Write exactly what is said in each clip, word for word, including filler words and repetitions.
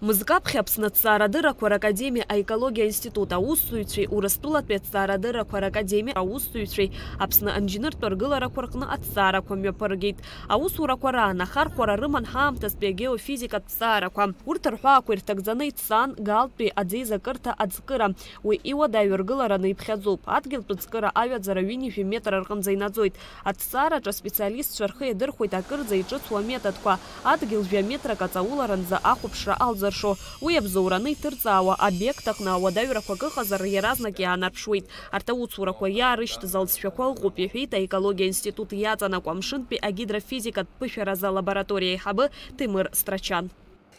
Мызкы аԥхьа Аԥсны аҭҵаарадыррақәа ракадемиа аекологиа аинститут аусзуҩцәеи Урыстәылатәи аҭҵаарадыррақәа ракадемиа аусзуҩцәеи Аԥсны анџьныртә аргыларақәа рҟны аҭҵаарақәа мҩаԥыргеит. Аусурақәа раан ахархәара рыман ҳаамҭазтәи агеофизикатә ҭҵаарақәа. Урҭ рҳәаақәа ирҭагӡаны иццан Галтәи аӡеизакырҭа аӡкыра. Уи иуадаҩу аргылараны иԥхьаӡоуп. Адгьылтә ӡкыра аҩаӡара ҩынҩажәи метр рҟынӡа инаӡоит. Аҭҵаараҿы аспециалистцәа рхы иадырхәеит акырӡа иҿыцу аметодқәа. Адгьыл жәа метрак аҵауларанӡа ахәаԥшра алзыршо. Уи абзоураны иҭырҵаауа обиект аҟны ауадаҩрақәак ыҟазар, иаразнак иаанарԥшуеит. Арҭ аусурақәа иаарышьҭыз алҵшәақәа ыҟоуп, иҳәеит аекологиа институт иаҵанакуа амшынтәи агидрофизикатә ԥышәаразы алабораториа аиҳабы Ҭемыр Страчан.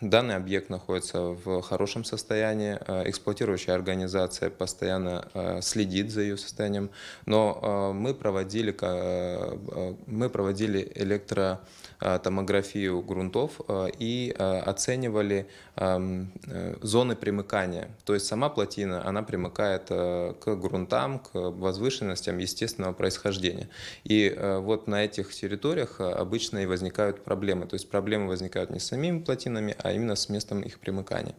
Данный объект находится в хорошем состоянии. Э, эксплуатирующая организация постоянно, э, следит за её состоянием. Но, э, мы проводили ка-, э, э, мы проводили электротомографию грунтов, э, и, э, оценивали, эм, э, зоны примыкания. То есть сама плотина, она примыкает, э, к грунтам, к возвышенностям естественного происхождения. И, э, вот на этих территориях, э, обычно и возникают проблемы. То есть проблемы возникают не с самими плотинами, а именно с местом их примыкания.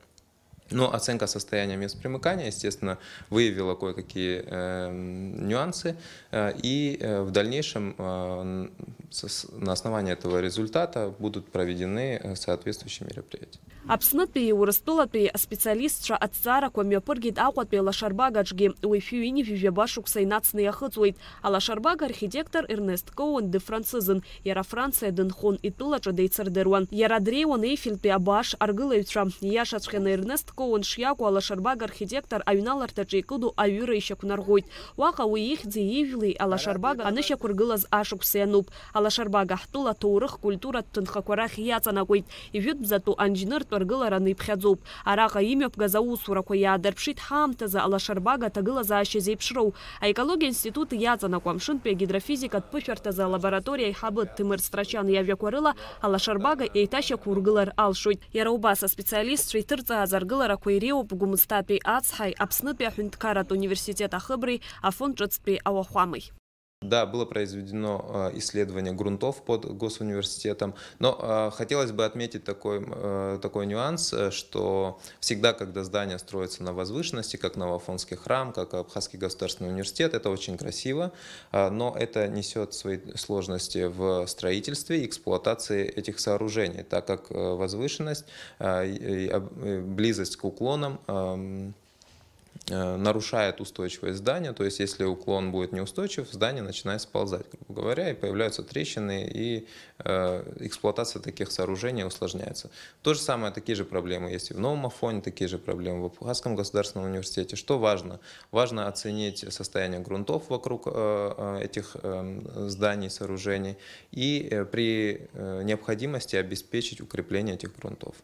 Но оценка состояния мест примыкания, естественно, выявила кое-какие, эм, нюансы, э, и, э, в дальнейшем, э, н-, с-, с-, на основании этого результата будут проведены, э, соответствующие мероприятия. Аԥснытәи Урыстәылатәи аспециалистцәа аҭҵаарақәа мҩаԥыргеит Аҟәатәи алашарбагаҿгьы, уи шәи ҩынҩажәи жәаба шықәса инацны иахыҵуеит. Алашарбага архитектор Ернест Коуен дыфранцызын, иара Франциа дынхон, итәылаҿы деицырдыруан. Иара дреиуан Еифельтәи абаш аргылаҩцәа. Ииашаҵәҟьаны Ернест Коуен шиакәу алашарбага архитектор аҩналарҭаҿы икыду аҩыра ишьақәнарӷәӷәоит. Уаҟа уи ихьӡи ижәлеи алашарбага анышьақәыргылаз ашықәс иануп. Алашарбага ҳтәыла аҭоурых-культуратә ҭынхақәа рахь иаҵанакуеит. Ижәытәӡатәу анџьныртә аргылараны иԥхьаӡоуп. Араҟа имҩаԥгаз аусурақәа иаадырԥшит ҳаамҭазы алашарбага аҭагылазаашьа зеиԥшроу. Аекологиа институт иаҵанакуа амшынтәи агидрофизикатә ԥышәарҭазы алабораториа аиҳабы Ҭемыр Страчан иажәақәа рыла, алашарбага еиҭашьақәургылар алшоит. Иара убас аспециалистцәа иҭырҵааз аргыларақәа иреиуоуп Гәымсҭатәи ацҳаи Аԥснытәи аҳәынҭқарратә университет ахыбреи Афон ҿыцтәи ауахәамеи. Да, было произведено, э, исследование грунтов под госуниверситетом, но, э, хотелось бы отметить такой, э, такой нюанс, э, что всегда, когда здание строится на возвышенности, как Новоафонский храм, как Абхазский государственный университет, это очень красиво, э, но это несёт свои сложности в строительстве и эксплуатации этих сооружений, так как, э, возвышенность, э, и, и об-, и близость к уклонам, эм, э, нарушает устойчивость здания, то есть если уклон будет неустойчив, здание начинает сползать, грубо говоря, и появляются трещины, и, э, эксплуатация таких сооружений усложняется. То же самое, такие же проблемы есть и в Новом Афоне, такие же проблемы в Абхазском государственном университете. Что важно? Важно оценить состояние грунтов вокруг, э, э, этих, эм, зданий, сооружений и, э, при, э, необходимости обеспечить укрепление этих грунтов.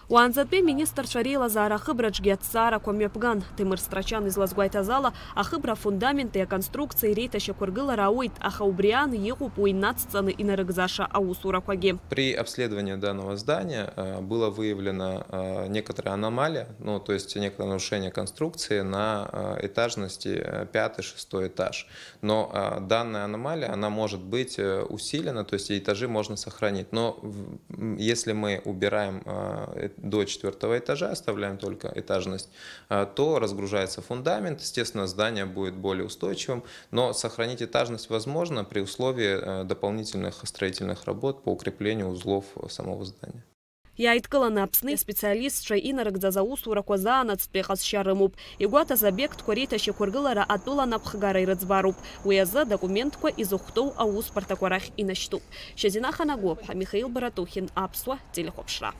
Уаанӡатәи аминистрцәа реилазаара ахыбраҿгьы аҭҵаарақәа мҩаԥган. Ҭемыр Страчан излазгәеиҭаз ала, ахыбра афундаменти аконструкциеи реиҭашьақәыргылара ауеит, аха убри аан иҟоуп уи нацҵаны инарыгӡаша аусурақәагьы. При обследовании данного здания, э, было выявлено, э, некоторая аномалия, ну, то есть некоторое нарушение конструкции на, э, этажности, э, пятый, шестой этаж. Но, а, данная аномалия, она может быть, э, усилена, то есть этажи можно сохранить. Но в-, м, если мы убираем, а, э, до четвёртого этажа, оставляем только этажность, а, то разгружается фундамент, естественно, здание будет более устойчивым, но сохранить этажность возможно при условии, э, дополнительных строительных работ по укреплению узлов самого здания. Иааидкыланы Аԥсни аспециалистцәа инарыгӡаз аусурақәа заанаҵтәи ҟазшьа рымоуп. Игәаҭаз обиектқәа реиҭашьақәыргылара атәыла анапхгара ирыӡбароуп. Уи азы адокументқәа изыхәҭоу аусбарҭақәа рахь инашьҭуп. Шьазина Ханагәыԥҳа, Михаил Баратухин, Аԥсуа телехәаԥшра.